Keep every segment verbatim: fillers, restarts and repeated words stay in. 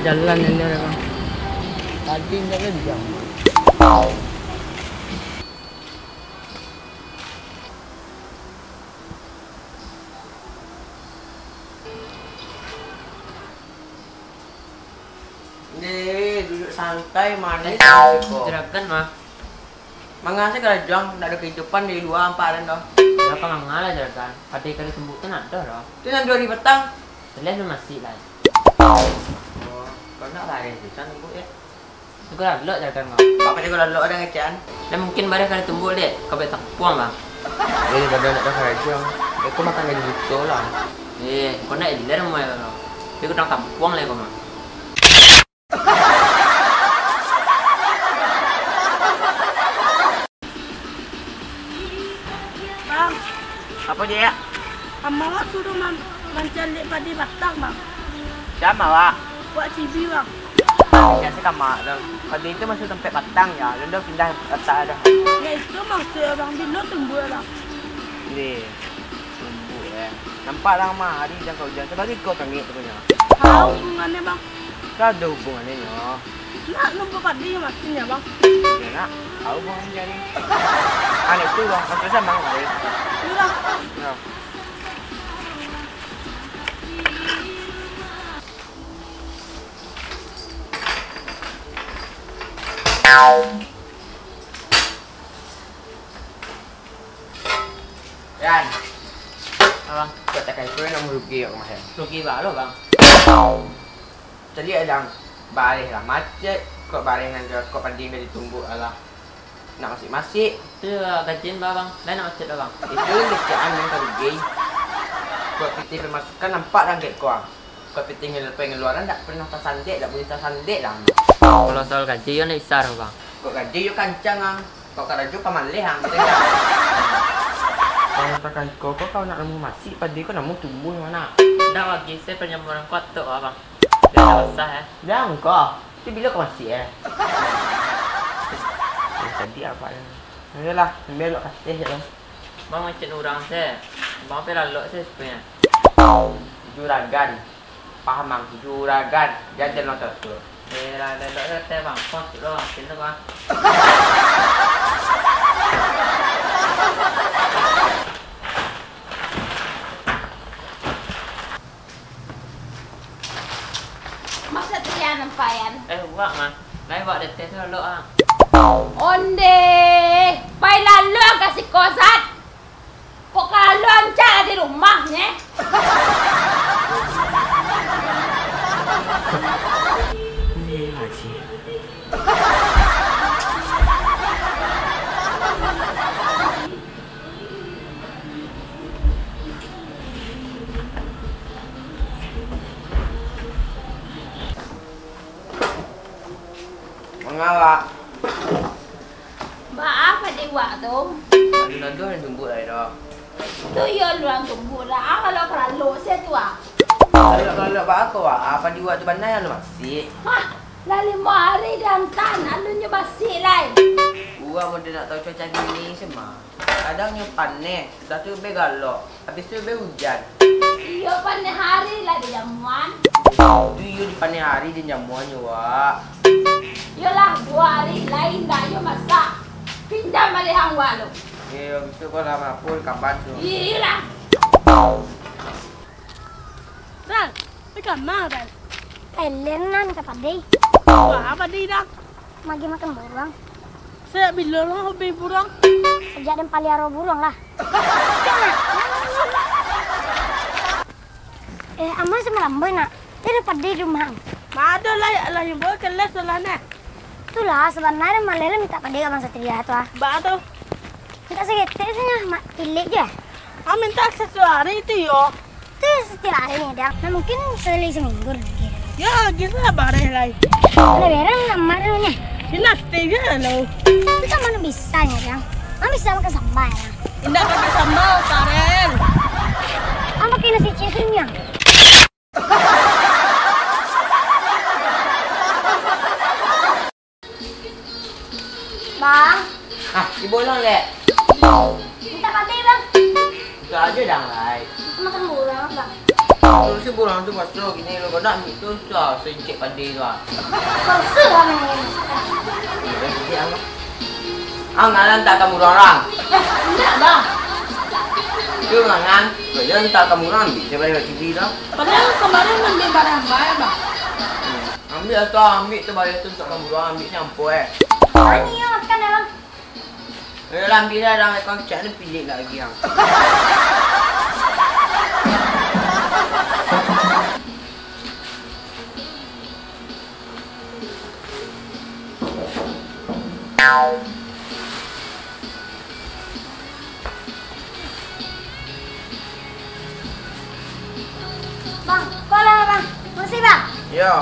Jalan ini orang. Tadi ndak ada jam. Deh, duduk santai, manis. Eh, siko. Juragan, mah. Manga se karajo ang, ndak ado kahidupan di lua ampek den doh. Napa manga lah, juragan? Padi kali tumbuk tu ndak ado doh. Tu nan duo hari patang. Jaleh tu masih lah. Oh, kau nak lari pisan tumbuk, ya? Suko lalok, juragan, kau. Apo suko lalok ado ngecekan? Lah mungkin bareh kali tumbuk, dek. Kau buek tampuang, bang. Eh, daripada ndak ado karajo, aku makan gaji buto lah. Eh, kau ndak iler, mah, ya, kau. Tapi kau tampuang lah, kau, mah. Bang. Apo, Jek? Amak wak suruah man-, mancaliak padi batang, Bang. Sia amak wak? Wak Cibi, Bang. Biaso ka amak tu. Padi tu masuak tampek batang, yo. Alun doh pindah latak doh. Yo, itu mukasuik Abang, bilo tumbuah, Bang. Ni. Tumbuk, eh. Nampak lah, mah, hari ujan ka ujan. Sabari ko kami tu punyo. Hau hubungannyo, Bang. Ka ado hubungannyo nyo. Nak numbuk padi masin nyo, Bang. Yo, nak. Hau hubungannyo jadi. Anak tu lah, maksud saya, Bang, hari. Iyo, Bang. Yo. Yan. Abang. Kok takai ko nan rugi kok kamarin? Rugi baa lo, Bang? Caliak, Dang. Bareh lah macet, kok bareh nan kok padi nan ditumbuk alah. Nak masik-masik. Tu, ah, gajian baa, Bang? Lai nak macet, Bang? Itu gajian nan ka rugi. Kok pitih pemasukan nampak dang kek ko, ah. Kok pitih ngelu-, pengeluaran dak pernah tasandek, dak buliah tasandek, Dang. Kalau soal gaji, yo ndak bisa doh, Bang. Kok gaji yo kancang, ang. Kok karajo pamaleh, ang. Kalau takah iko, kok kau nak namuah masik, padi ko namuah tumbuah, anak. Ndak lagi, se panyamuran ko atok, Bang. Biar ndak basah, eh. Jan ko. Tu bilo kau masik, eh? Yang tadi apo, eh? Ayolah, ambiak lok kasih je, Bang. Bang, macet urang se. Bang, pai lalok se supayo. Juragan. Paham, Bang? Juragan. Jan, jan lo tu. Eh, lah, lalok se, Bang. Pos tu, Bang. Sini, Bang. Masa tu Yan nampak, Yan? Eh, wak mah. Lai wak deteh tu lalok, ah. Ondeh, pai lalok ka siko, Sat. Kok ka lalok ancak di rumah, nye? Iya, Haji. Manga wak. Baa padi wak tu? Alun ado nan tumbuak lai doh. Tu iyo alun tumbuak lah. Ah, kalau ka lalok se tu, ah. Kalau ka lalok baa ko, wak? Ah, padi wak tu bana nan masik. Hah? Lah limo ari diantan, alun nyo basik lai. Urang mun ndak tau cuaca gini se mah. Kadang nyo paneh, sudah tu be galok, habis tu be ujan. Iyo, paneh ari lah di jamuan. Tu iyo di paneh ari di jamuan nyo, wak. Iyolah, duo ari lai ndak yo masak. Pindah baliak ang wak lo. Iyo, habis tu ko lah mapul kaban tu. Iyolah. Sal, pai kama, Sal? Ka ilir nan ka padi. Wah, padi, Dang. Magi makan buruang. Sajak bilo lah hobi buruang? Sajak den paliaro buruang lah. Eh, Ama se malamboi, nak. Tiada padi di rumah. Ma ado lah, lah nyumbua keles lah, nah. Itulah, sabananyo maleh lah mintak padi ka Bang Satria tu, ah. Baa tu? Mintak saketek sajo, mak, ilik je. Ah, mintak sasuari tu yo. Tu satiok ari ni, Dang. Nah, mungkin sakali saminggu lagi. Yo, gila bareh lai. Lah berang nak marah ni. Dinasti je lo. Tu tak mana bisanya, Dang. Mana bisa makan sambal, Dang? Indak pakai sambal, Karen. Apa pakai nasi ciri, Dang? Bang. Ah, di bolong, Lek. Mintak padi, Bang. Buka aja, Dang, lai. Makan buruang, Bang. Kalau si buruang tu paso gini lo, kau nak ambil tu, tu ah, seincik padi tu ah. Paso lah ni. Iya, jadi apa? Ah, ngalan tak kamu orang. Eh, indak, Bang. Yo, ngalan. Yo, tak kamu orang ambil, saya balik T V dah. Padahal kemarin ambil barang baik, Bang. Hmm. Ambil atau ambil tu balik tu untuk kamu orang ambil sampo eh. Ani yang makan dalam. Ayo lah, ambil dah, dah, kau cak ni pilih lagi yang. Bang, kau lah, Bang. Makasih, Bang. Yo.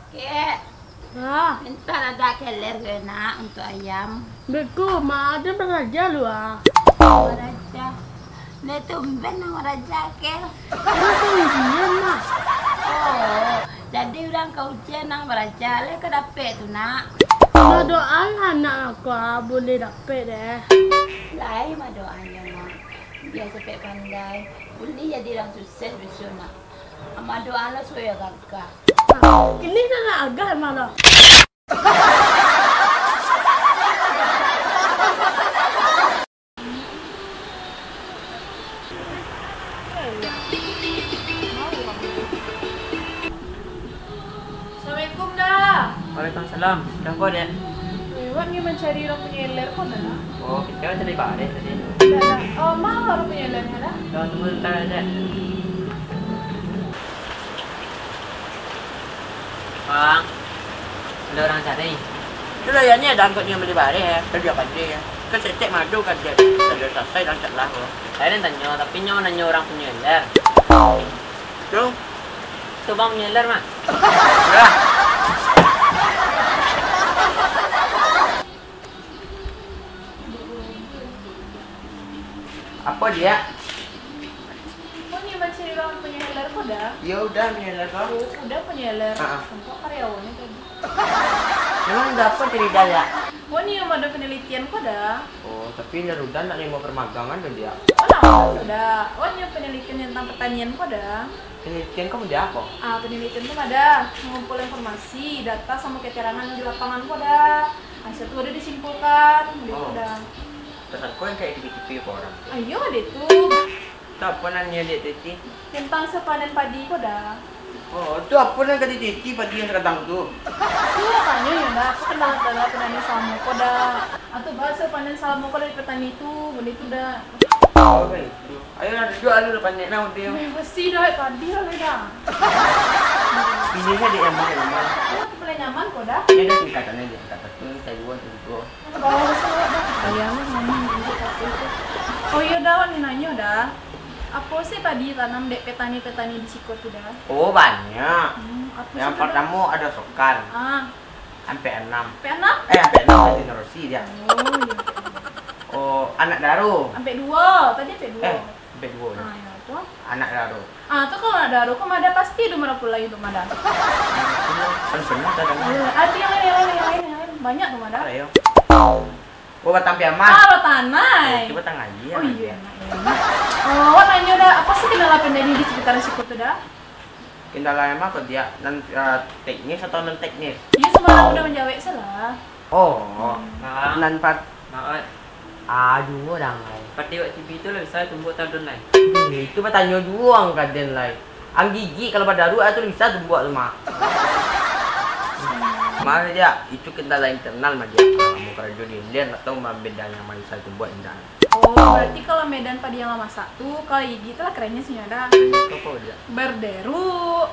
Kek, ha? Minta lah dak keler ke nak untuk ayam. Beko, ma, ado baraja lu ah. Baraja. Nah, tumben nang baraja, Kek. Nah, tumben, Mak. Oh, jadi urang ka ujian nang baraja, lai ka dapek tu, Nak? Badoa lah, Nak, aku ah, buliah dapek deh. Lai badoanyo, Nak. Bia capek pandai. Buliah jadi urang sukses bisuak, Nak. Amak doa lah supayo gagah. Kini dah nak agah, Mak, dah. Assalamualaikum, Da. Waalaikumsalam. Ada apa, Dek? Eh, awak ni mancari urang punyo iler ko, Da? Oh, kito cari bareh tadi. Da, Da. Oh, ma urang punyo ilernyo, Da? Tunggu sebentar, Dek. Bang, ado urang cari. Itulah, yo, ni ado angkot nyo bali bareh, yo. Kerjo padi, yo. Kan setek madu kan, Dek. Kerjo salasai, rancak lah, yo. Saya nan tanyo, tapi nyo nanyo urang punyo iler. Tu? Tu Bang punyo iler, Mak. Lah. Apo, Diak? Ko nyo mancari urang punyo iler ko, Da? Yo, Uda punyo iler ko. Oh, Uda punyo iler. Ha, ha. Nampak karyawannyo tadi. Memang Uda apo carito, Diak? Ko nyo mado panalitian ko, Da. Oh, tapi iler Uda nak narimo parmagangan tu, Diak. Alah, Da. Ko nyo panalitian tantang patanian ko, Da. Panalitian ko mode apo? Ah, panalitian tu mah, Da, mangumpul informasi, data, samo keterangan nan di lapangan ko, Da. Hasil tu baru disimpulkan, begitu, Da. Tasangko nan kayak di T V ko urang. Ayo, deh tu. Tu apo nan nyo liek tu, Ti? Tantang hasil panen padi ko, Da. Oh, tu apo nan ka diteliti padi nan sakadang tu? Tu, tanyo nyo, Da, apo kendala-kendala panen salamo ko, Da. Atau bahas hasil panen salamo ko dari petani tu, begitu, Da. Oh, baik. Ayo lah, duduak lah, lah panek nah, udah. Weh, basi dah, eh, padi lah, weh, dah. Pilih saja yang mana, yang mana. Oh, tu paling nyaman ko, Da. Ini ada tingkatan aja, tingkat satu, tingkat dua, tingkat dua. Bagus lah, Da. Ayam, mama, nanti satu tu. Oh, iyo, Da, awak ni nanyo, Da. Apo sih padi tanam dek petani-petani di siko tu, Da? Oh, banyak. Hmm, apo sih tu, Da? Yang pertama ada sokan. Ah. Ampek anam. Ampek anam? Eh, ampek anam tadi nerusi dia. Oh, iyo. Oh, anak daro. Ampek duo, tadi ampek duo. Eh, ampek duo, yo. Ah, iyo, tu. Anak daro. Ah, tu kalau anak daro, ko Mada pasti tu Mada pulai tu, Mada. Kan pernah tak dengar? Oh, iyo. Ah, tu yang lain, yang lain, yang lain, yang lain. Banyak tu, Mada. Ada, yo. Oh, batang piaman. Ah, batang anai. Oh, itu batang aia. Oh, iyo, enak, enak. Oh, awak nanyo, Da, apo sih kendala petani di sekitar siko tu, Da? Kendala emang ko, Diak, nan, eh, teknis atau non teknis? Iyo, sumbarang Uda manjawek salah. Oh, hmm. Nah. Nan pat-, nah, eh. Ah, juo dang, ai. Padi wak cibi tu lah bisa tumbuak taun lai. Hmm, itu batanyo juo ang ka den lai. Ang gigi kalau badaruak tu bisa tumbuak tu, Mak. Mah, Diak, itu kendala internal mah, Diak. Kamu karajo di ilir, ndak tahu mah bedanya manusia tumbuak indak. Oh, berarti kalau medan padi yang lah masak tu, kalau gigi tu lah kerennya sih, Da. Itu apa, Diak? Berderu.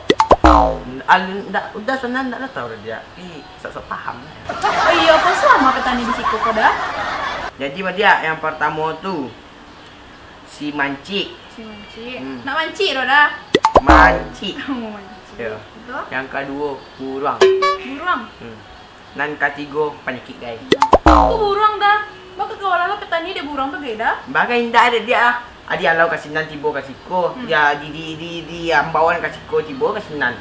Al-, ndak, Uda sebenarnya ndak lah tahu, Diak. Ih, sok-sok paham lah. Oh iyo, apo selamo petani di siko ko, Da? Jadi, mah, Diak, yang pertama tu, si mancik. Si mancik. Hmm. Nak mancik tu, Da? Mancik. Oh, mancik. Yo. Betul? Yang kedua, buruang. Buruang? Hmm. Nan katigo, panyakik gai. Ko buruang, Da? Baa kawalalah petani dek buruang tu gai, Da? Bagai indak ado, Diak, ah. Adi alau ka sinan tibo ka siko, hmm. Dia di, di, di, di ambauan ka siko tibo ka sinan.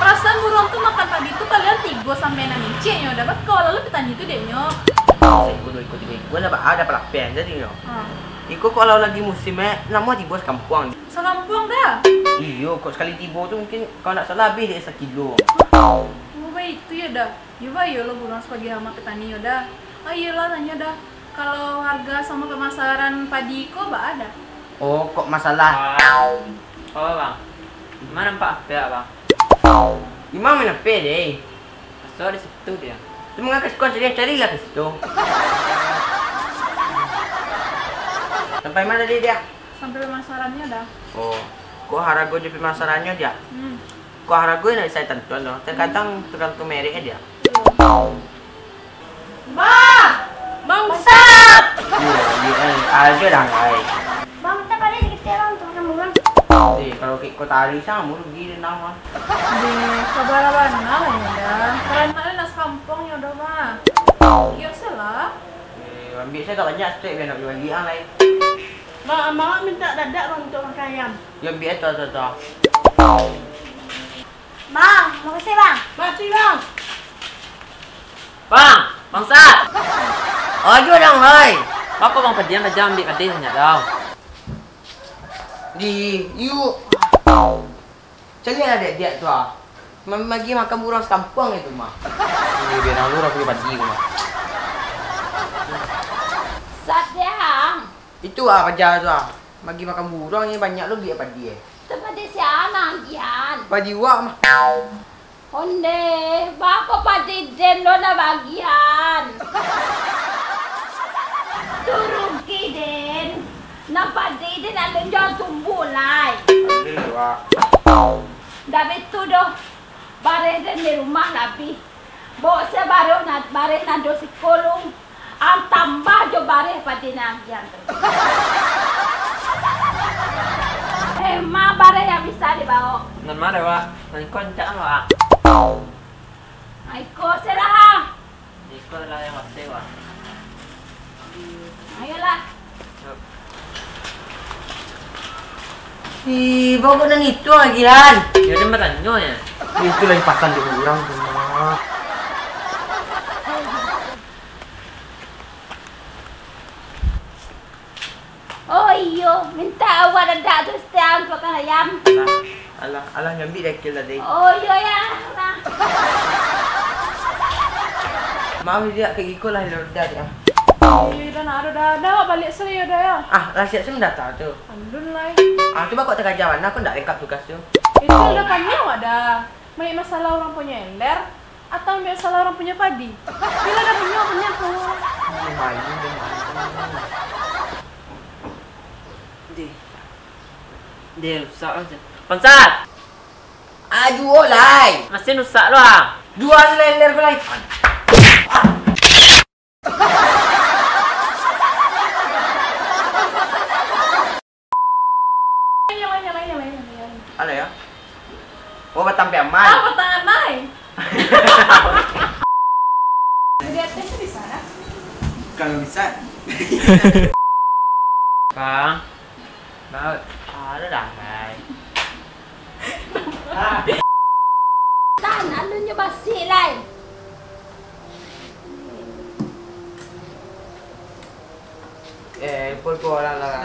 Parasaan buruang tu makan padi tu paliang tigo sampai anam incik nyo, dapat kawala lo pitani tu dek nyo. Saiko duo iko tigo iko, lah baa, lah lapeh jadi nyo. Ah. Iko kalau lagi musim, eh, namuah tibo sakampuang. Sakampuang dah? Iyo, kok sakali tibo tu mungkin kalau ndak salah abih dek sakilo. Oh, baitu yo dah. Yo bayo lo buruang sabagai hama pitani yo dah. Ah, iyolah, tanyo dah. Kalau harga samo pamasaran padi ko baa dah? Oh, kok masalah? Ah, oh, Bang. Ma nampak H P, Bang? Imam main H P deh. Maso di situ dia. Tu mangaka siko cari, carilah ke situ. Sampai ma tadi dia? Sampai pamasarannyo dah. Oh, kok harago jo pamasarannyo dia? Hmm. Kok harago ndak bisa tantuan doh. Terkadang tergantung merek dia. Bang! Bang Ustaz! Iya, iya, eh, aja dah, ai. Bang, minta padi saketek, Bang, untuk makan buruang. Eh, kalau kek kau tari sama, rugi dia nama. Deh, sabar bana lah yo dah. Karano nak sakampuang yo dah, Bang. Yo, salah. Eh, ambiak sajo banyak stek, biar ndak bagi-bagi ang lai. Bang, Abang minta dadak, Bang, untuk makan ayam. Yo, ambiak tu, tu, tu. Bang, makasih, Bang. Makasih, Bang. Bang, bangsat. Aduh, dang, hai. Baa kok Bang padian sajo, ambiak padi banyak tau. Di, yuk. Caliaklah diak-diak tu, ah. Ma-, magi makan buruang sakampuang itu, mah. Ini biar dulu, dah punya padi tu, mah. Sadiang. Itu, ah, paja tu, ah. Magi makan buruang ni banyak lo biak padi, eh. Itu padi sia nan agiahan? Padi wak, mah. Ondeh, baa kok padi den lo nan bagian? Tu rugi den. Nan padi den alun juo tumbuah lai. Ambil, Wak. Ndak baitu doh. Bareh den di rumah labiah. Bawok se bareh nan, bareh nan do siko lu. Ang tambah jo bareh padi nan agian tu. Eh, ma bareh nan bisa dibawok? Nan ma dek, Wak? Nan iko rancak, Wak. Nan iko se lah, ha. Iko lah nan masih, Wak. Ayolah. Yuk. Ih, baa kok nan itu lagi, Han? Yo, den batanyo, yo. Itu lai pasan dek urang tu, mah. Oh iyo, mintak awak dadak tu, Stan, makan ayam. Alah, alah, alah, nyambik dakil tadi. Oh iyo, yo, lah. Maaf, Diak, kek iko lah lo dah, Diak. Iyo, dah nak ado dah. Dah, awak baliak se yo dah, yo. Ah, lah siap se mandata tu. Andun lai. Ah, tu baa kok takaja bana, kok ndak lengkap tugas tu. Itu udah panjang awak dah. Banyak masalah urang punyo ember. Atau ambiak salah urang punyo padi? Bila dah punyo, punyo tu. Malu deh, malu. Deh. Deh, rusak lah. Bangsat! Ah, juo lai. Masin rusak lo, ah. Juo lai lender ko lai. Lain, lain, lain, lain, lain. Alah, yo. Oh, batang piaman. Ah, batang anai. Jadi, ateh tu di sana. Kalau bisa. Bang. Bang. Ada dah, Bang. Tan, alun nyo basi lai. Eh, pun ko lah, lah.